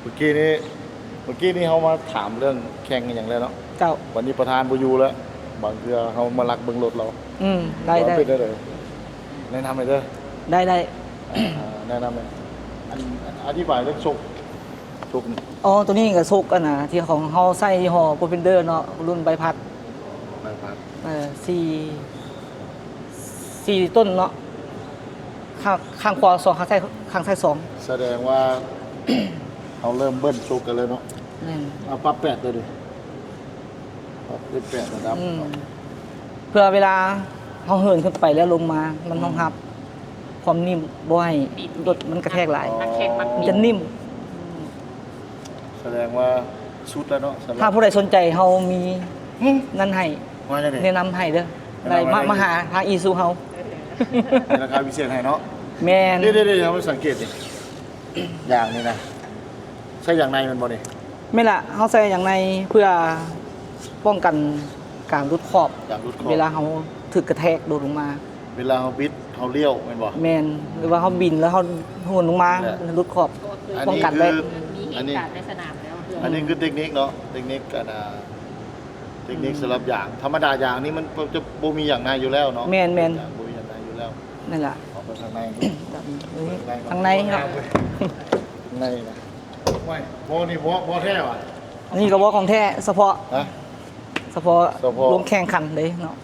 ເມື່ອກີ້ນີ້ ເມື່ອກີ້ນີ້ເຮົາມາຖາມເລື່ອງແຂ່ງອີ່ຫຍັງແລ້ວເນາະ. ເຈົ້າ. ບັດນີ້ປະທານບໍ່ຢູ່ແລ້ວ, ບາງເທື່ອເຮົາມາລັກເບິ່ງລົດລາວ. ອືມ ໄດ້ ວ່າ ໄດ້ ເປັນແນວໃດ? ແນະນຳໃຫ້ເດີ. ໄດ້ ໄດ້. ອ່າ ແນະນຳໃຫ້ ອັນ ອັນ ອະທິບາຍເລື່ອງໂຊກ ໂຊກນີ້. ອໍ ໂຕນີ້ກໍໂຊກ ອັນນະ ທີ່ຂອງເຮົາໃຊ້ຍີ່ຫໍ້ Propender ເນາະ, ລຸ້ນໃບພັດ ໃບພັດ. ເອີ ສີ່ ສີ່ຕົ້ນເນາະ, ຂ້າງ ຂ້າງຂວາສອງ ຂ້າງຊ້າຍ ຂ້າງຊ້າຍສອງ. ສະແດງວ່າ ເຮົາເລີ່ມເບິ່ນໂຊກກັນແລ້ວເນາະ. ແມ່ນ. ເອົາປັບແປດເລີຍເດ ປັບເປັນແປດລະດັບ. ອືມ ເພື່ອເວລາເຮົາເຫີນຂຶ້ນໄປແລ້ວລົງມາ ມັນ ອືມ ຮອງຮັບຄວາມນິ່ມ ບໍ່ໃຫ້ລົດມັນກະແທກຫຼາຍ. ອໍ ມັນແຂງມັນ ມັນຈະນິ່ມ. ສະແດງວ່າສຸດແລ້ວເນາະ. ສຳລັບ ຖ້າຜູ້ໃດສົນໃຈ ເຮົາມີ ຫື ນັ້ນໃຫ້ ວ່າຈັ່ງໃດ? ແນະນຳໃຫ້ເດີ. ແນະນຳໃຫ້ ໄດ້ມາ ມາຫາທາງອີຊູເຮົາ ມີລາຄາພິເສດໃຫ້ເນາະ. ແມ່ນ. ເດໆໆ ເຮົາໄປສັງເກດນີ້ ຢາງນີ້ນະ ໃສ່ຢາງໃນແມ່ນບໍ່ນີ້? ແມ່ນລະ, ເຮົາໃສ່ຢາງໃນເພື່ອປ້ອງກັນການຫຼຸດຂອບ ການຫຼຸດຂອບ ເວລາເຮົາຖືກກະແທກໂດດລົງມາ. ເວລາເຮົາບິດ ເຮົາລ້ຽວແມ່ນບໍ່? ແມ່ນ. ຫຼືວ່າເຮົາບິນແລ້ວເຮົາໂຫນລົງມາ ແມ່ນແຫຼະ ຫຼຸດຂອບ ອັນນີ້ ປ້ອງກັນໄວ້. ຄື ອັນນີ້ ມີເຫດການໃນສະໜາມແລ້ວ ເທື່ອ ອັນນີ້ຄືເຕັກນິກເນາະ, ເຕັກນິກ ອັນນ່າ ເຕັກນິກ ອືມ ສຳລັບຢາງ. ທຳມະດາຢາງນີ້ມັນຈະບໍ່ມີຢາງໃນຢູ່ແລ້ວເນາະ. ແມ່ນໆ ບໍ່ມີຢາງໃນຢູ່ແລ້ວ. ນັ້ນລະ ເອົາໄປທາງໃນ ທາງໃນເນາະ. ຂ້າງໃນນະ ໂອ້ຍ ບໍ່ນີ້ບໍ່ ບໍ່ແທ້ຫວາ? ອັນນີ້ກໍບໍ່ຂອງແທ້ ສະເພາະ ຮະ? ສະເພາະ ສະເພາະລົງແຂ່ງຂັນເດ້ເນາະ.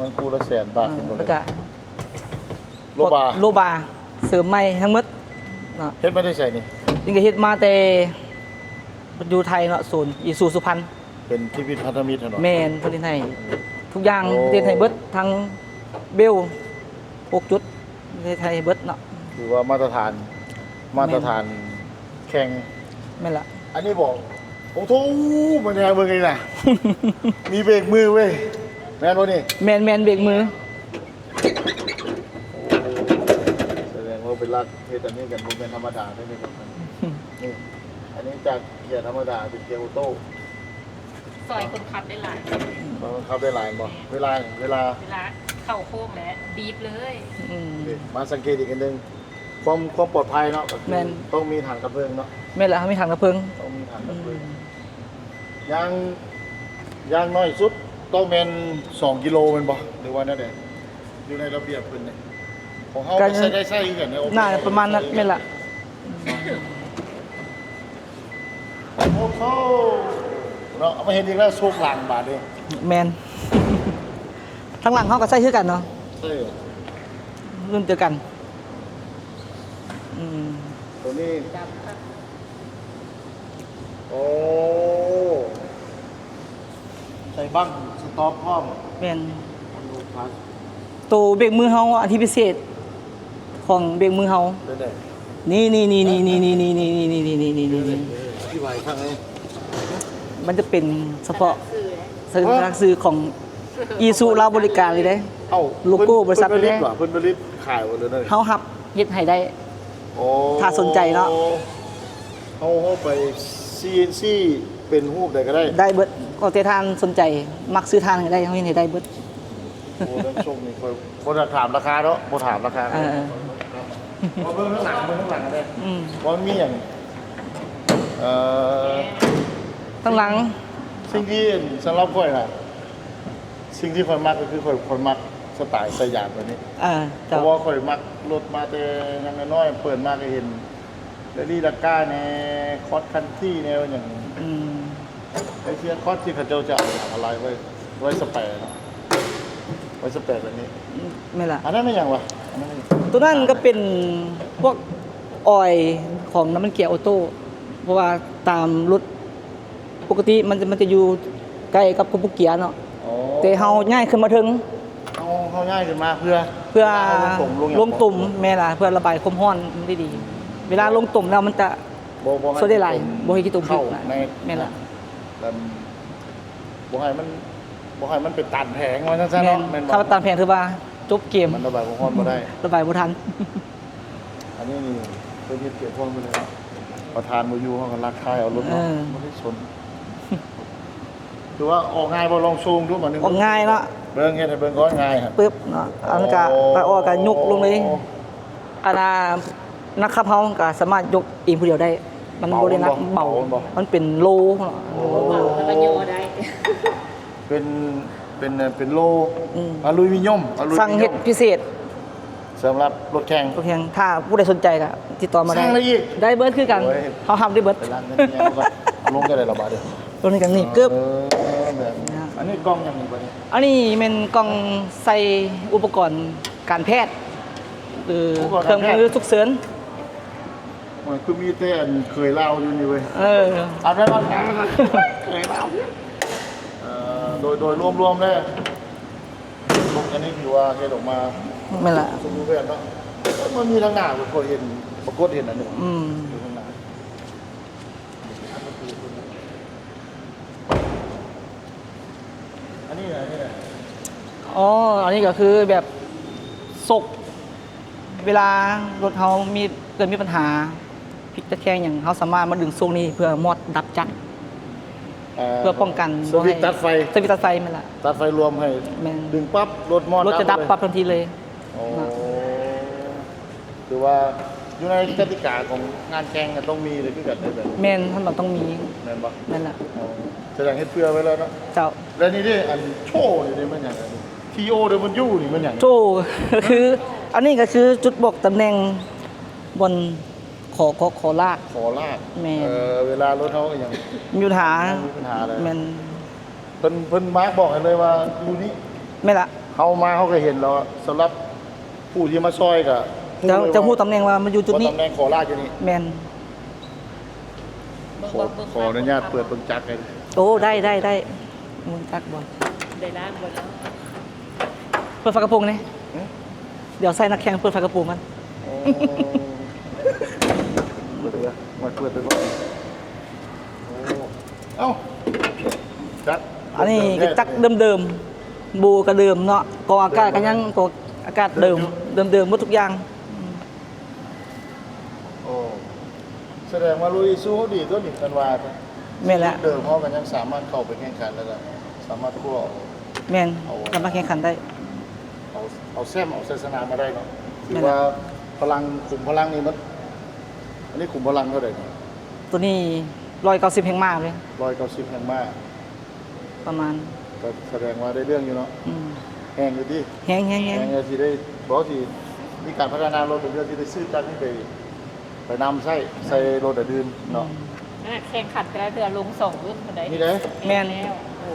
ມັນຄູ່ລະແສນບາດ. ເອີ ແລ້ວກະໂລບາ ໂລບາເສີມໃໝ່ທັງໝົດເນາະ. ເຮັດມາແຕ່ໃສນີ້? ນີ້ກໍເຮັດມາແຕ່ຢູ່ໄທເນາະ, ສູນອີຊູສຸພັນ. ເປັນພິພິດພັນທະມິດຫັ້ນເນາະ. ແມ່ນ ເພິ່ນເຮັດໃຫ້ທຸກຢ່າງ. ໂອ້ ເຮັດໃຫ້ເບິດ ທັງເບວ ຫົກຈຸດ ເຮັດໃຫ້ເບິດເນາະ. ຖືວ່າມາດຕະຖານ ມາດຕະຖານ ແມ່ນ ແຂ່ງ. ແມ່ນລະ. ອັນນີ້ບໍ? ໂອ້ໂຫ ມາແນວເບິ່ງນີ້ນະ ມີເບຣກມືເວີຍ. ແມ່ນບໍ່ນີ້? ແມ່ນໆ ເບຣກມື. ສະແດງວ່າເປັນລັກເຮັດອັນນີ້ກັນບໍ່ແມ່ນທຳມະດາເດ້ນີ້. ນີ້ ອັນນີ້ຈາກເກຍທຳມະດາເປັນເກຍໂອໂຕ້. ຊ່ອຍຄົນຂັບໄດ້ຫຼາຍ. ຊ່ອຍຄົນຂັບໄດ້ຫຼາຍບໍ່? ແມ່ນ. ເວລາ ເວລາ ເວລາເຂົ້າໂຄ້ງແລ້ວບີບເລີຍ. ອືມ ນີ້ ມາສັງເກດອີກອັນໜຶ່ງ ຄວາມ ຄວາມປອດໄພເນາະ. ກໍຄື ແມ່ນ ຕ້ອງມີຖັງດັບເພີງເນາະ. ແມ່ນລະ ເຮົາມີຖັງດັບເພີງ. ຕ້ອງມີຖັງດັບເພີງ. ອືມ ຢ່າງ ຢ່າງໜ້ອຍສຸດຕ້ອງແມ່ນສອງກິໂລແມ່ນບໍ່ ຫຼືວ່າແນວໃດ? ຢູ່ໃນລະບຽບເພິ່ນນີ້ ຂອງເຮົາກໍໃຊ້ ໄດ້ໃຊ້ຄືກັນເນາະ. ໜ້າປະມານນັ້ນແມ່ນລະ. ໂອ້ໂຫ ເນາະ ເອົາມາເຮັດອີກແລ້ວ ໂຊກຫຼັງບາດນີ້. ແມ່ນ. ທາງຫຼັງເຮົາກໍໃຊ້ຄືກັນເນາະ. ໃຊ້ ລຸ້ນດຽວກັນ. ອືມ ໂຕນີ້ ໂອ້ ໃສ່ບັ້ງສະຕັອບພ້ອມ. ແມ່ນ. ໂຕເບຣກມືເຮົາ ອັນທີ່ພິເສດຂອງເບຣກມືເຮົາ ເປັນໃດ? ນີ້ໆໆໆ ອະທິບາຍອີກຄັ້ງໜຶ່ງ. ມັນຈະເປັນສະເພາະສັນລັກຊື່ຂອງອີຊູລາວບໍລິການເລີຍເດ້. ເອົ້າ ໂລໂກ້ບໍລິສັດເລີຍເດ້. ເພິ່ນຜະລິດ ເພິ່ນຜະລິດຂາຍບໍ່ ຫຼືແນວໃດ? ເຮົາຮັບເຮັດໃຫ້ໄດ້. ອໍ ຖ້າສົນໃຈເນາະ. ເຮົາ ເຮົາໄປຊີເອັນຊີ ເປັນຮູບໃດກໍໄດ້. ໄດ້ເບິດ ກໍແຕ່ທ່ານສົນໃຈ ມັກຊື້ຖ່ານໃດ ເຮົາເຮັດໃຫ້ໄດ້ເບິດ. ໂອ້ ເລື່ອງໂຊກນີ້ຂ້ອຍບໍ່ໄດ້ຖາມລາຄາເນາະ ບໍ່ຖາມລາຄາ. ເອີ ມາເບິ່ງທາງຫຼັງ ເບິ່ງທາງຫຼັງເດ້. ອືມ ວ່າມັນມີຫຍັງ? ເອີ ທາງຫຼັງ ສິ່ງທີ່ ສຳລັບຂ້ອຍນະ ສິ່ງທີ່ຂ້ອຍມັກກໍຄືຂ້ອຍ ຂ້ອຍມັກສະໄຕໃສ່ຢາງແບບນີ້. ເອີ ເຈົ້າ. ເພາະວ່າຂ້ອຍມັກລົດມາແຕ່ຍັງນ້ອຍໆ ເປີດມາກໍເຫັນ ແລລີດາກາແດ່ ຄອດຄັນທຣີແດ່ ຫຍັງ. ອືມ ໄອເຊຍຄອດທີ່ເຂົາເຈົ້າຈະເອົາອາໄລໄວ້ ໄວ້ສະແປເນາະ ໄວ້ສະແປແບບນີ້. ແມ່ນລະ. ອັນນັ້ນແມ່ນຫຍັງວະ? ອັນນັ້ນແມ່ນຫຍັງ? ໂຕນັ້ນກໍເປັນພວກອອຍຂອງນ້ຳມັນເກຍໂອໂຕ້ ເພາະວ່າຕາມລົດປົກກະຕິມັນຈະ ມັນຈະຢູ່ໃກ້ກັບກົກເກຍເນາະ. ອໍ ແຕ່ເຮົາຍ້າຍຂຶ້ນມາເທິງ ເຮົາ ເຮົາຍ້າຍຂຶ້ນມາເພື່ອ ເພື່ອລົງຕົມ. ແມ່ນລະ ເພື່ອລະບາຍຄວາມຮ້ອນໄດ້ດີ. ເວລາລົງຕົມແລ້ວມັນຈະ ບໍ່ ບໍ່ໃຫ້ ຊ່ວຍໄດ້ຫຼາຍ ບໍ່ໃຫ້ຂີ້ຕົມ ເຂົ້າໃນ ແມ່ນລະ ແລ້ວບໍ່ໃຫ້ມັນ ບໍ່ໃຫ້ມັນໄປຕັນແຜງ ວ່າຊັ້ນຊະເນາະ. ແມ່ນ ແມ່ນບໍ່? ຖ້າວ່າຕັນແຜງຖືວ່າຈົບເກມ ມັນລະບາຍຄວາມຮ້ອນບໍ່ໄດ້ ລະບາຍບໍ່ທັນ. ອັນນີ້ນີ້ເພິ່ນເຮັດກຽມພ້ອມໄປເລີຍເນາະ. ປະທານບໍ່ຢູ່ ເຮົາກໍລັກຂາຍເອົາລົດເນາະ. ເອີ ບໍ່ໄດ້ສົນ. ຖືວ່າອອກງ່າຍບໍ່? ລອງໂຊງດູບາດນີ້. ອອກງ່າຍເນາະ. ເບິ່ງ ເຮັດໃຫ້ເບິ່ງກ່ອນ. ງ່າຍ ປຶບເນາະ. ອັນນັ້ນກະ ໂອ້ ໄປອອກກະຍົກລົງເລີຍ. ອັນນ່າ ນັກຂັບເຮົາກະສາມາດຍົກເອງຜູ້ດຽວໄດ້. ມັນບໍ່ໄດ້ໜັກເບົາ ເບົາບໍ່? ມັນເປັນໂລ ໂອ້ ເບົາແລ້ວກໍຍໍໄດ້ ເປັນ ເປັນ ເປັນໂລ ອືມ ອາລູມິນຽມ ອາລູມິນຽມ ສັ່ງເຮັດພິເສດ ສຳລັບລົດແຂ່ງ ລົດແຂ່ງ ຖ້າຜູ້ໃດສົນໃຈກໍຕິດຕໍ່ມາໄດ້ ສັ່ງໄດ້ອີກ ໄດ້ເບິດຄືກັນ ໂອ້ຍ ເຮົາຮັບໄດ້ເບິດ ໄປລ້າງເງິນແນວກ່ອນ ລົງຈັ່ງໃດລະບາດນີ້ ລົງນີ້ກໍໜີບເກີບ ເອີ ແບບນີ້ ອັນນີ້ກ່ອງຫຍັງນີ້ບາດນີ້ ອັນນີ້ແມ່ນກ່ອງໃສ່ອຸປະກອນການແພດ ຫຼື ອຸປະກອນການແພດ ເຄື່ອງມືສຸກເສີນ. ໂອ້ຍ ຄືມີແຕ່ອັນເຂີຍລາວຢູ່ນີ້ເວີຍ ເອີ ເອົາໄດ້ວ່າເຂີຍລາວ ເອີ ໂດຍ ໂດຍລວມໆແລ້ວ ອັນນີ້ຖືວ່າເຮັດອອກມາ ແມ່ນລະ ສົມບູນແບບເນາະ ມັນມີທາງໜ້າ ຂ້ອຍເຫັນ ປາກົດເຫັນອັນໜຶ່ງ ອືມ ຢູ່ທາງໜ້າ. ອັນນີ້ນະ ອັນນີ້ນະ ອໍ ອັນນີ້ກໍຄືແບບສົກ ເວລາລົດເຮົາມີ ເກີດມີບັນຫາ ພິກຕະແຄງຫຍັງ ເຮົາສາມາດມາດຶງໂຊກນີ້ເພື່ອມອດດັບຈັກ ເອີ ເພື່ອປ້ອງກັນ ສະວິດຕັດໄຟ ບໍ່ໃຫ້ ສະວິດຕັດໄຟ ແມ່ນລະ ຕັດໄຟລວມໃຫ້ ແມ່ນ ດຶງປັບ ລົດມອດ ລົດຈະດັບປັບທັນທີເລີຍ ໂອ້ ເນາະ. ຖືວ່າຢູ່ໃນກະຕິກາຂອງງານແຂ່ງກໍຕ້ອງມີເລີຍຄືກັນເດ້ແບບນີ້ ແມ່ນ ມັນຕ້ອງມີ ແມ່ນບໍ່? ແມ່ນລະ ອໍ ສະແດງເຮັດເພື່ອໄວ້ແລ້ວເນາະ ເຈົ້າ ແລະນີ້ເດ້ ອັນໂຊນີ້ເດ້ແມ່ນຫຍັງ ທີໂອ ດັບເບິນຢູ ນີ້ແມ່ນຫຍັງ? ໂຊກໍຄື ອັນນີ້ກໍຄືຈຸດບອກຕຳແໜ່ງບ່ອນຂໍ ຂໍ ຂໍລາກ ຂໍລາກ ແມ່ນ ເອີ ເວລາລົດເຮົາອີຫຍັງ ມີບັນຫາ ມີບັນຫາເລີຍ ແມ່ນ ເພິ່ນ ເພິ່ນມາບອກໃຫ້ເລີຍວ່າຢູ່ນີ້ ແມ່ນລະ ເຮົາມາເຮົາກໍເຫັນແລ້ວ ສຳລັບຜູ້ທີ່ມາຊ່ອຍກໍ ຈະ ຈະຮູ້ຕຳແໜ່ງວ່າມັນຢູ່ຈຸດນີ້ ຕຳແໜ່ງຂໍລາກຢູ່ນີ້ ແມ່ນ ເບິ່ງ ຂໍ ຂໍອະນຸຍາດເປີດເບິ່ງຈັກໃຫ້ ໂອ້ ໄດ້ ໄດ້ ໄດ້ ເບິ່ງຈັກບໍ່ ໄດ້ລາກບໍ່ເນາະ ເປີດຝາກະໂປງແດ່ ຫຶ? ດຽວໃສ່ນັກແຂ່ງເປີດຝາກະໂປງກ່ອນ ໂອ້ ເປີດເລີຍ ມາເປີດເລີຍ ເອົ້າ ຈັກ ອັນນີ້ກໍຈັກເດີມໆ ໂບກໍເດີມເນາະ ກອງອາກາດກໍຍັງ ກອງອາກາດເດີມ ເດີມໆ ເດີມໝົດທຸກຢ່າງ ໂອ້ ສະແດງວ່າລົດອີຊູເຮົາດີຕົວນີ້ ຄັນວ່າ ແມ່ນແຫຼະ ເດີມເຮົາກໍຍັງສາມາດເຂົ້າໄປແຂ່ງຂັນ ແລ້ວກໍສາມາດຄົວ ແມ່ນ ເອົາ ສາມາດແຂ່ງຂັນໄດ້ ເອົາ ເອົາແຊ້ມ ເອົາໄຊຊະນະມາໄດ້ເນາະ ຖືວ່າ ແມ່ນແຫຼະ ພະລັງ ຂຸມພະລັງນີ້ມັນ ອັນນີ້ຂຸມພະລັງເທົ່າໃດນີ້? ຕົວນີ້ຮ້ອຍເກົ້າສິບແຮງມ້າເລີຍ ຮ້ອຍເກົ້າສິບແຮງມ້າ ປະມານ ກໍສະແດງວ່າໄດ້ເລື່ອງຢູ່ເນາະ ອືມ ແຮງຢູ່ຕິ ແຮງ ແຮງ ແຮງ ແຮງກໍຊິໄດ້ ບໍ່ຊິມີການພັດທະນາລົດ ເພື່ອຊິໄດ້ຊື້ຈັກນີ້ໄປ ໄປນຳໃຊ້ ໃສ່ລົດອັນອື່ນເນາະ ອືມ ຂະໜາດແຂ່ງຂັນແຕ່ລະເທື່ອລົງສອງລຸ້ນພຸ້ນໃດ໋ ນີ້ເດ້ ແມ່ນ ໂອ້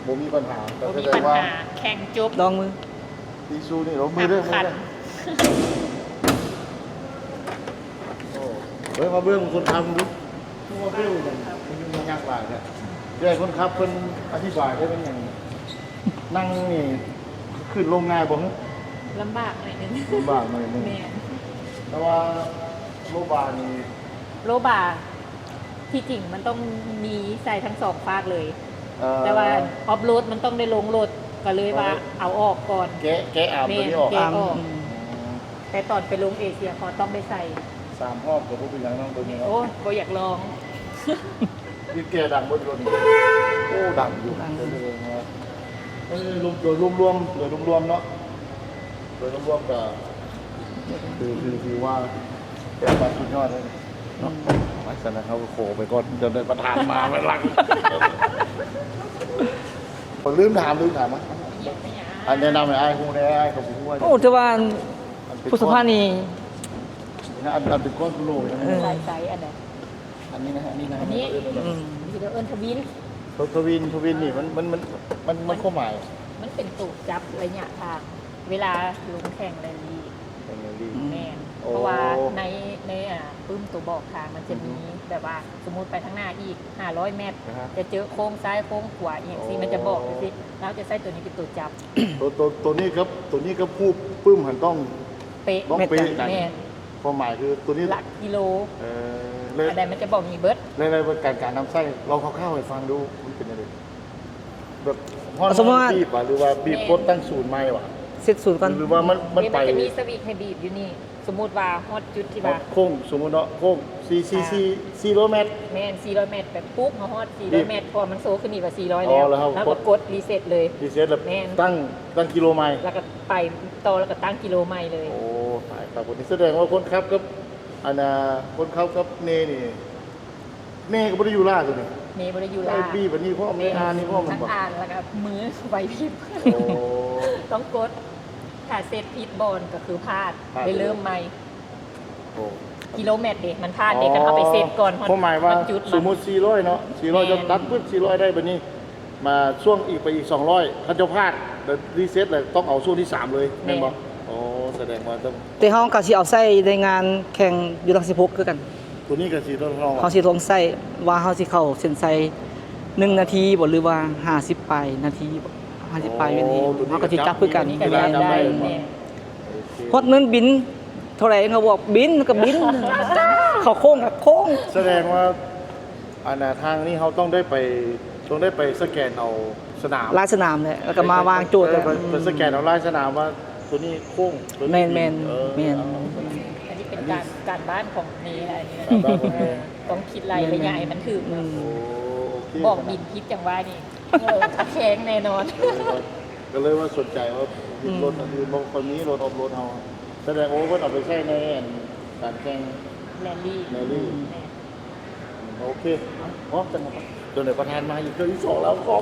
ບໍ່ມີບັນຫາ ກໍສະແດງວ່າ ບໍ່ມີບັນຫາ ແຂ່ງຈົບ ລອງມື ອີຊູນີ້ ລອງມືເດີ ມືເດີ ໂອ້ ເອີ ມາເບິ່ງຄົນຂັບດູ ຄືວ່າເບວມັນ ມັນຍາກຫຼາຍແທ້ ຢາກໃຫ້ຄົນຂັບເພິ່ນອະທິບາຍໄດ້ ເປັນຫຍັງ ນັ່ງນີ້ຂຶ້ນລົງງ່າຍບໍ່? ລຳບາກໜ້ອຍໜຶ່ງ ລຳບາກໜ້ອຍໜຶ່ງ ແມ່ນ ແຕ່ວ່າໂລບານີ້ ໂລບາທີ່ຈິງມັນຕ້ອງມີໃສ່ທັງສອງຟາກເລີຍ ເອີ ແຕ່ວ່າອອບໂລດມັນຕ້ອງໄດ້ລົງລົດ ກໍເລີຍວ່າເອົາອອກກ່ອນ ແກະ ແກະອາມຕົວນີ້ອອກ ແມ່ນ ແກະອອກ ອືມ ແຕ່ຕອນໄປລົງເອເຊຍກໍຕ້ອງໄດ້ໃສ່ ສາມຮອບກໍບໍ່ເປັນຫຍັງເນາະ ຕົວນີ້ເນາະ ໂອ້ຍ ບໍ່ຢາກລອງ ບີບແກດັງເບິດລົດນີ້ ໂອ້ ດັງຢູ່ ເອີ ລວມ ໂດຍລວມໆ ໂດຍລວມໆເນາະ ໂດຍລວມໆກໍ ຄື ຄື ຄືວ່າແບບວ່າສຸດຍອດເລີຍເນາະ ອືມ ໄປຊັ້ນນະ ເຮົາກໍຂໍໄປກ່ອນ ຈະໄດ້ປະທານມາແມ່ນຫຼັງ ຂ້ອຍລືມຖາມ ລືມຖາມ ອັນແນະນຳໃຫ້ອ້າຍຮູ້ແດ່ ອ້າຍກໍບໍ່ຮູ້ ໂອ້ ແຕ່ວ່າ ອັນເປັນ ພຸດສະພານີ້ ອັນ ອັນເປັນກ້ອນໂຄໂລນະ ເອີ ໃສ່ໃສ່ອັນໃດ? ອັນນີ້ນະ ອັນນີ້ນະ ອັນນີ້ ເອີ້ນວ່າ ອືມ ນີ້ເອີ້ນທະວິນ ທະ ທະວິນ ທະວິນນີ້ມັນ ມັນ ມັນ ມັນ ມັນຄວາມໝາຍ ມັນເປັນໂຕຈັບໄລຍະທາງ ເວລາລົງແຂ່ງແລນລີ ແຂ່ງແລນລີ ອືມ ແມ່ນ ໂອ້ ເພາະວ່າໃນ ໃນ ອ່າ ປຶ້ມໂຕບອກທາງມັນຈະມີ ອືຮຶ ແບບວ່າ ສົມມຸດໄປທາງໜ້າອີກຫ້າຮ້ອຍແມັດ ອ່າຮະ ຈະເຈີໂຄ້ງຊ້າຍໂຄ້ງຂວາອີ່ຫຍັງຊີ້ ອໍ ມັນຈະບອກຈັ່ງຊີ້ ລາວຈະໃຊ້ໂຕນີ້ເປັນໂຕຈັບ ໂຕ ໂຕ ໂຕນີ້ກັບ ໂຕນີ້ກັບຮູບປຶ້ມຫັ້ນຕ້ອງ ເປະ ຕ້ອງເປະກັນ ແມ່ນ ຄວາມໝາຍຄືໂຕນີ້ຫຼັກກິໂລ ເອີ ແລະ ອັນໃດມັນຈະບອກນີ້ເບິດ ແລະ ແລະ ການ ການນຳໃຊ້ ເລົ່າຄ່າວໆໃຫ້ຟັງດູ ມັນເປັນຈັ່ງໃດ? ແບບຮອດ ສົມມຸດວ່າ ບີບຫວາ ຫຼືວ່າບີບ ແມ່ນ ກົດຕັ້ງສູນໃໝ່ຫວາ? ເຊັດສູນກ່ອນ ຫຼືວ່າມັນ ມັນໄປ ມັນຈະມີສະວິດໃຫ້ບີບຢູ່ນີ້ ສົມມຸດວ່າຮອດຈຸດທີ່ວ່າ ຮອດໂຄ້ງ ສົມມຸດເນາະ ໂຄ້ງສີ່ ສີ່ ສີ່ ສີ່ຮ້ອຍແມັດ ແມ່ນ ສີ່ຮ້ອຍແມັດ ແບບປຸບ ເຮົາຮອດສີ່ຮ້ອຍແມັດ ເພາະວ່າມັນໂຊຂຶ້ນນີ້ວ່າສີ່ຮ້ອຍແລ້ວ ອໍ ແລ້ວເຮົາ ເຮົາກໍກົດຣີເຊັດເລີຍ ຣີເຊັດແລ້ວ ແມ່ນ ຕັ້ງ ຕັ້ງກິໂລໃໝ່ ແລ້ວກໍໄປຕໍ່ ແລ້ວກໍຕັ້ງກິໂລໃໝ່ເລີຍ ໂອ້ ຕາຍ ຕາຍ ບັດນີ້ສະແດງວ່າຄົນຂັບກັບ ອັນນ່າ ຄົນຂັບກັບເນນີ້ ເນກໍບໍ່ໄດ້ຢູ່ລາວຕົວນີ້ ເນບໍ່ໄດ້ຢູ່ລາວ ໄອ້ບີບອັນນີ້ພ້ອມ ເນ ເນອ່ານນີ້ພ້ອມ ທັງ ແມ່ນບໍ່? ອ່ານແລ້ວກໍມືໄຫວພິບ ໂອ້ ຕ້ອງກົດ ຖ້າເຊັດຜິດບ່ອນກໍຄືພາດ ພາດ ໄດ້ເລີ່ມໃໝ່ ໂອ້ ກິໂລແມັດເດ້ ມັນພາດເດ້ ອໍ ຄັນເຮົາໄປເຊັດກ່ອນຮອດ ຄວາມໝາຍວ່າ ຮອດຈຸດ ສົມມຸດສີ່ຮ້ອຍເນາະ ສີ່ຮ້ອຍ ແມ່ນ ເຈົ້າຕັດປຶບ ສີ່ຮ້ອຍ ໄດ້ບັດນີ້ ມາຊ່ວງອີກໄປອີກສອງຮ້ອຍ ຄັນເຈົ້າພາດ ແລ້ວຣີເຊັດ ແລ້ວຕ້ອງເອົາຊ່ວງທີສາມເລີຍ ແມ່ນບໍ່? ແມ່ນ ໂອ້ ສະແດງວ່າຕ້ອງ ແຕ່ເຮົາກໍຊິເອົາໃຊ້ໃນງານແຂ່ງຢູ່ຫຼັກສິບຫົກຄືກັນ ຕົວນີ້ກໍຊິທົດລອງ ເຮົາຊິລອງໃຊ້ວ່າເຮົາຊິເຂົ້າເສັ້ນໄຊໜຶ່ງນາທີບໍ່ ຫຼືວ່າຫ້າສິບປາຍນາທີບໍ່ ຫ້າສິບປາຍວິນາທີ ໂອ້ ຕົວນີ້ ເຮົາກໍຊິຈັບຄືກັນ ຈັບເວລາ ແມ່ນ ຈັບໄດ້ ແມ່ນ ໂອເຄ ຮອດເນີນບິນເທົ່າໃດ ເຂົາບອກບິນກໍບິນ ເຂົ້າໂຄ້ງກໍໂຄ້ງ ສະແດງວ່າ ອັນນ່າ ທາງນີ້ເຮົາຕ້ອງໄດ້ໄປ ຕ້ອງໄດ້ໄປສະແກນເອົາສະໜາມ ລາຍສະໜາມແຫຼະ ແລ້ວກໍມາວາງໂຈດ ໄປ ໄປ ໄປສະແກນເອົາລາຍສະໜາມວ່າຕົວນີ້ໂຄ້ງ ຕົວນີ້ ແມ່ນ ແມ່ນ ເອີ ແມ່ນ ເອົາ ອັນນີ້ເປັນການ ການບ້ານຂອງເນແຫຼະ ອັນນີ້ນະ ການບ້ານຂອງເນ ເອີ ຕ້ອງຄິດໄລ່ໄລຍະໃຫ້ມັນຖືກ ແມ່ນ ແມ່ນ ໂອ້ ໂອເຄ ບອກບິນຜິດຈັ່ງວ່ານີ້ ເອີ ແຂງແນ່ນອນ ເອີ ກໍເລີຍວ່າສົນໃຈວ່າ ອືມ ລົດອັນອື່ນບໍ່ຄ່ອຍມີ ລົດອອຟໂຣດເຮົາ ສະແດງ ໂອ້ ເພິ່ນເອົາໄປໃຊ້ໃນອັນການແຂ່ງແຣລລີ ແຣລລີ ແມ່ນ ໂອເຄ ເອົາ ຈັງໃດ ຕົວໃດປະທານມາອີກ ເທື່ອທີສອງແລ້ວ ຂອບ